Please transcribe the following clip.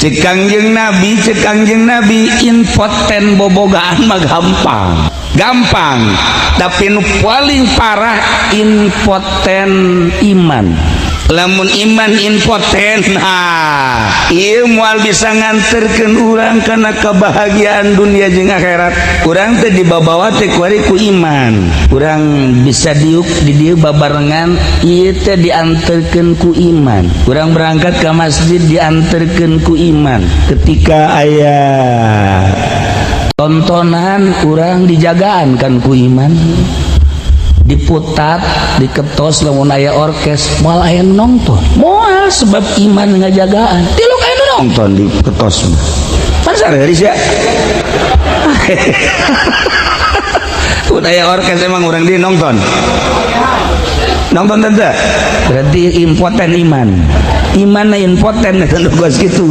Cek Kangjeng Nabi, cek Kangjeng Nabi, impoten bobogaan mah gampang gampang, tapi nu paling parah impoten iman. Lamun iman impoten, nah, ieu moal bisa nganterkeun urang kana kebahagiaan dunia jeung akhirat. Urang teh dibabawa teh kuari ku iman. Urang bisa diuk di dieu babarengan, ieu teh dianterkeun ku iman. Urang berangkat ke masjid dianterkeun ku iman. Ketika aya tontonan, urang dijagaan kan ku iman. Diputat, diketos, lamun aya orkes moal aya nu nonton, moal, sebab iman ngajagaan. Tilok aya nu nonton di ketos mah pan sareuris ya. Mun aya orkes emang urang di nonton, nonton tante. Berarti impoten iman, iman impoten, geus kitu.